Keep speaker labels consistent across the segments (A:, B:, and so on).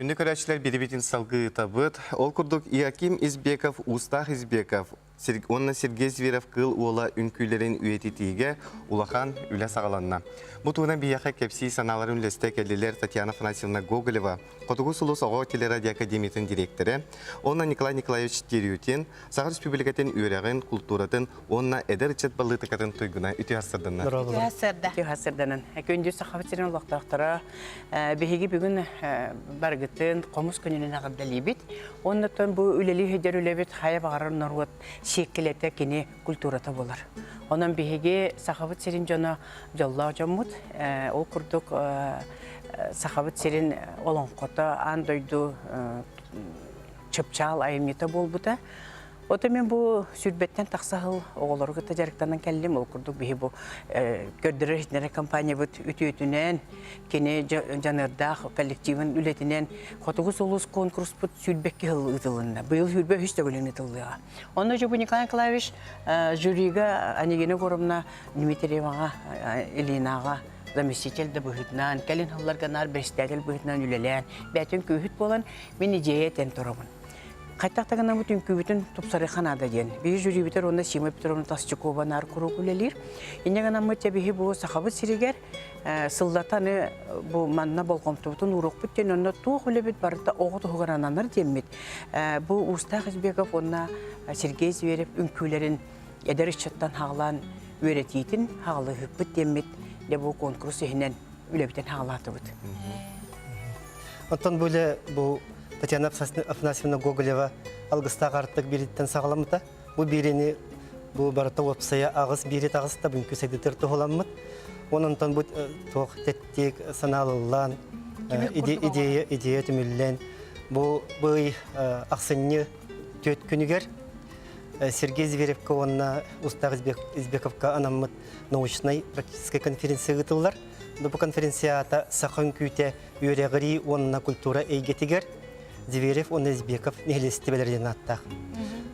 A: Күндү көрөөччүлэр биэрибитин салгыы ыытабыт. Ол курдук Иаким Избеков, Уустаах Избеков уонна Сергей Зверев Кыыл Уола үҥкүүлэрин үйэтитиигэ улахан үлэ саҕаланна. Бу туһунан биһиэхэ кэпсии санааларын үллэстэ кэллилэр Татьяна Афанасьевна Гоголева, Хотугу сулус оҕо телерадиоакадемиятын дириэктэрэ, уонна Николай Николаевич Терютин, Саха Республикатын үөрэҕин, култууратын уонна эдэр ыччат балыытыкатын туйгуна үтүө сырданна.
B: Үтүө сырда.
C: Үтүө сырданан. Күндү Сахабыт сирин олохтоохторо, биһиги бүгүн барыгытын хомус күнүнэн эҕэрдэлиибит. Оннуттан бу үлэлии сылдьар үлэбит хайа баҕарар норуот сиэккилэтэ кини культурата буолар. Онон биһиги Сахабыт сирин дьоно дьоллоох дьоммут. Ол курдук Сахабыт сирин олоҥхото аан дойду чыпчаал айымньыта буолбута. Ото мен бу сүүрбэттэн тахса сыл оҕолору кытта дьарыктанан кэллим. Ол курдук биһи бу көрдөрөр-иһитиннэрэр компаниябыт үтүөтүнэн, кини дьаныардаах коллективын үлэтинэн Хотугу сулус конкурспут сүүрбэкки сыл ыытылынна. Быйыл 23 төгүлүн ыытыллыаҕа. Онно Дьобу Николай Николаевич жюрига Анегина Егоровна Дмитриеваҕа, Ильинаҕа заместитель да быһыытынан, кэлин сылларга наар председатель быһыытынан үлэлээн, бэйэтин күүһүт буолан, мин идея этэн турабын. Хайдах да гынаммыт үҥкүүбүтүн тупсарыахха наада диэн. Биһи жюрибитэр уонна Сима Петровна Толстякова наар куруук үлэлиир. Инньэ гынаммыт дьэ биһи бу Сахабыт сиригэр сыллата аны бу манна болҕомтобутун ууруохпут диэн онно туох үлэбит барыта оҕо туһугар ананар диэммит. Бу Уустаах Избеков уонна Сергей Зверев үҥкүүлэрин эдэр ыччаттан хаҕалаан үөрэтиитин хаҕалыһыппыт диэммит дьэ бу конкурс иһинэн үлэбитин хаҕалаатыбыт.
D: Оттон бу үлэ бу Татьяна Афанасьевна Гоголева алгыстаах артык биириттэн саҕаламмыта. Бу биирини бу барыта уопсайа аҕыс биири таҕыста бүҥкү сайдытыр туһуламмыт. Онон бу туох тэттик санаалыллаан идея идея түмүллэн бу бый ахсынньы түөрт күнүгэр Сергей Зверевка уонна Устаах Избековка анаммыт научнай практическай конференция ыытыллар. Бу конференцията саха үҥкүүтэ үөрэҕирии уонна культура эйгэтигэр Зверев уонна Избеков нэһилиэстибэлэринэн ааттаах.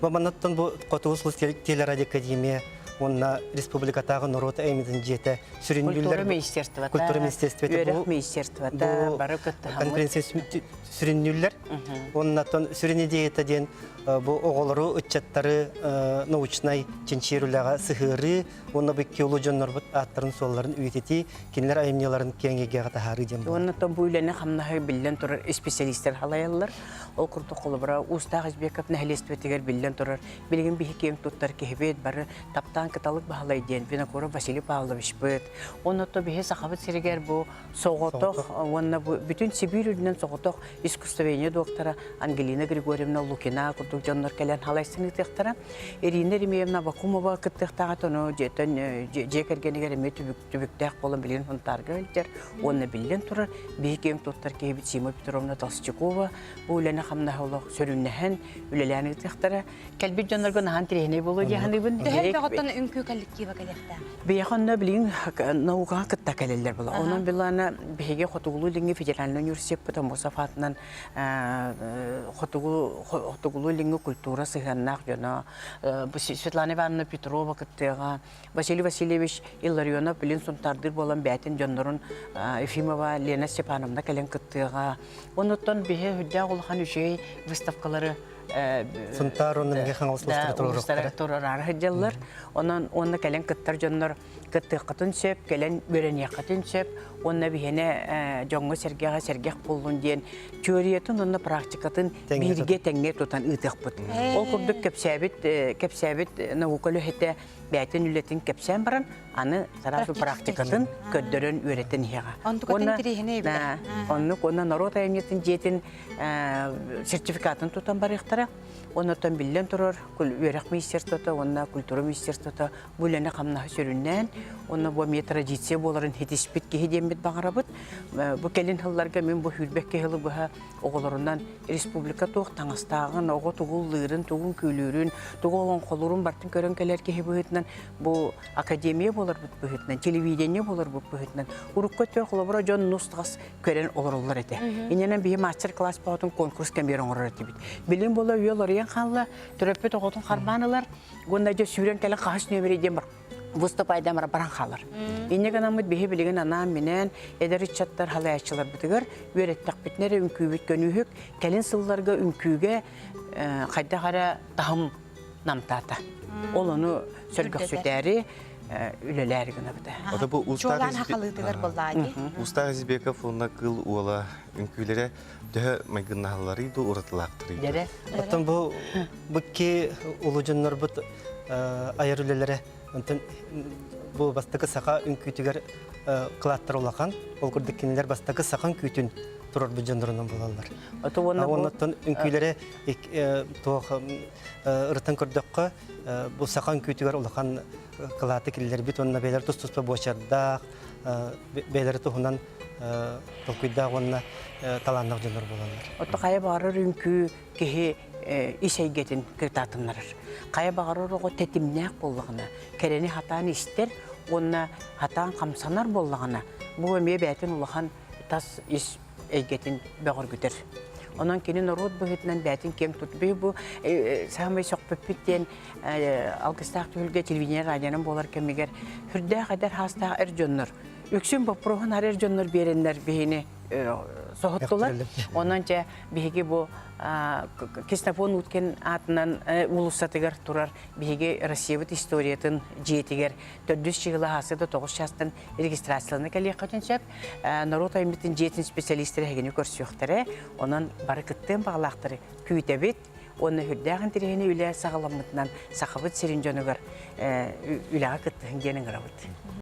D: Бу маннаттан бу Хотугу сулус телерадиоакадемия уонна республикатааҕы норуот айымньытын дьиэтэ сүрүннүүллэр.
C: Культура министерствота,
D: Культура министерствота
C: үөрэх министерствота бары кыттыһаммыт.
D: Конференция сүрүннүүллэр. Уонна сүрүн идеята диэн бу оҕолору, ыччаттары научнай чинчийэр үлэҕэ сыһыарыы уонна бу икки улуу дьоннорбут ааттарын-суолларын үйэтитии, кинилэр айымньыларын киэҥ эйгэҕэ таһаарыы диэн буолар.
C: Уонна бу үлэни хамнаһы биллэн турар исписэлиистэр халайаллар. Ол курдук холобура Уустаах Избеков нэһилиэстибэтигэр биллэн турар билигин биһи киэҥ туттар киһибит бары таптаан кыталык баһылай диэн Винокуров Василий Павловичпыт. Онно биһи Сахабыт сиригэр бу соҕотох уонна бу бүтүн Сибиир үрдүнэн соҕотох искусствоведение доктора Ангелина Григорьевна Лукина курдук дьоннор кэлэн халайсан ыытыахтара. Ирина Еремеевна Абакумова кыттыахтааҕа ону дьиэтэн дьиэ кэргэнигэр эмиэ түбүктээх буолан билигин Сунтаарга илдьэр уонна биллэн турар биһи киэҥ туттар киһибит Сима Петровна Толстякова бу үлэни хамнаһы олох сүрүннэһэн үлэлээн ыытыахтара. Кэлбит дьоннорго наһаа интэриэһинэй буолуо дии саныыбын.
B: Төһө элбэҕиттэн үҥкүү коллектива кэлиэхтээх?
C: Биһиэхэ онно билигин наукаҕа кытта кэлэллэр була. Онон билана биһиги Хотугулуу-Илиҥҥи федеральнай университеппыт Аммосов аатынан хотугу хотугулуу-илиҥҥи культура сыһыаннаах дьоно Светлана Ивановна Петрова кыттыаҕа, Василий Васильевич Илларионов билин Сунтаардыыр буолан бээтин дьоннорун Ефимова Лена Степановна кэлэн кыттыаҕа. Онуттан биһи үрдээх улахан үчүгэй выставкалары
D: Сунтаар уонна Мэҥэ Хаҥалас улуустара
C: туруораары сылдьаллар. Онон уонна кэлэн кыттар дьоннор кыттыаххытын сөп, кэлэн үөрэниэххитин сөп уонна биһиэнэ дьоҥҥо-сэргэҕэ сэргэх буоллун диэн теориятын уонна практикатын бииргэ тэҥҥэ тутан ыытыахпыт. Ол курдук кэпсээбит кэпсээбит наука үлэһитэ бэйэтин үлэтин кэпсээн баран, аны сразу практикатын көрдөрөн үөрэтэн иһиэҕэ.
B: Онтукатын интэриэһинэй эбит.
C: Оннук уонна норуот айымньытын дьиэтин сертификатын тутан барыахтара. Оннуттан биллэн турар үөрэх министерствота уонна культура министерствота бу үлэни хамнаһы сүрүннээн, уонна бу эмиэ традиция буоларын хитиспит киһи диэммит баҕарабыт. Бу кэлин сылларга мин бу сүүрбэккэ сылы быһа оҕолорунан республика туох таҥастааҕын, оҕо тугу ыллыырын, тугун күүлүүрүн, тугу олоҥхолуурун барытын көрөн кэлэр киһи быһыытынан бу академия буоларбыт быһыытынан, телевидение буоларбыт быһыытынан урукку өттүгэр холобура дьон нус-тас көрөн олороллор этэ. Иннинэн биһи мастер-класс бөҕөтүн конкурс кэмигэр оҥорор этибит. Билин буола үйэ уларыйан хаалла, төрөппүт оҕотун харбаан ылар, уонна дьэ сүүрэн кэлэн хаһыс нүөмэрий диэн бар. Выступайдамара баран хаалар. Инньэ гынаммыт биһи билигин анаан-минээн эдэр ыччаттар халайааччыларбытыгар үөрэттэхпитинэ эрэ үҥкүүбүт көнүүһүк, кэлин сылларга үҥкүүгэ хайдах эрэ таһым намтаата. Ол ону сөргөхсүтээри үлэлээри гынабыта.
A: Ото бу
B: Чуолаан хахалыытыгар буоллаа дии.
A: Устаах Избеков уонна Кыл уола үҥкүүлэрэ төһө майгыннаһалларый дуу, уратылаахтарый дуу?
C: Дэрэ.
D: Оттон бу бу улуу дьоннорбут айар үлэлэрэ онтон бу бастакы саха үҥкүүтүгэр кылааттар улахан. Ол курдук кинилэр бастакы саха үҥкүүтүн турарбыт дьоннорунан буолаллар.
C: Ото уонна бу
D: Оннуттан үҥкүүлэрэ туох ырытан көрдөххө бу саха үҥкүүтүгэр улахан кылааты киллэрбит уонна бэйэлэр тус-туспа буочардаах, бэйэлэрэ туһунан толкуйдаах уонна талааннаах дьоннор буолаллар.
C: Ото хайа баҕарар үҥкүү киһи ис эйгэтин кытаатыннарар. Хайа баҕарар оҕо тэтимнээх буоллаҕына, кэрэни хатаан истэр уонна хатаан хамсанар буоллаҕына, бу эмиэ бэйэтин улахан тас ис эйгэтин бөҕөргүтэр. Онон кини норуот быһыытынан бэйэтин киэҥ тутбүй бу саамай сөхпүппүт диэн алгыстаах түһүлгэ телевидение радионан буолар кэмигэр сүрдээх эдэр хаастаах эр дьоннор үксүн боппуруоһун эр дьоннор биэрэннэр биһини соһуттулар. Онон дьэ биһиги бу Ксенофон Уткин аатынан уулуссатыгар турар биһиги Россиябыт историятын дьиэтигэр төрдүс чыгыла хаасы да тоҕус чаастан регистрациялана кэлиэххитин сөп. Норуот айымньытын дьиэтин специалистэрэ эһигини көрсүөхтэрэ. Онон бары кыттыан баҕалаахтары күүтэбит. Уонна үрдээх интэриэһинэй үлэ саҕаламмытынан Сахабыт сирин дьонугар үлэҕэ кыттыһын диэн ыҥырабыт.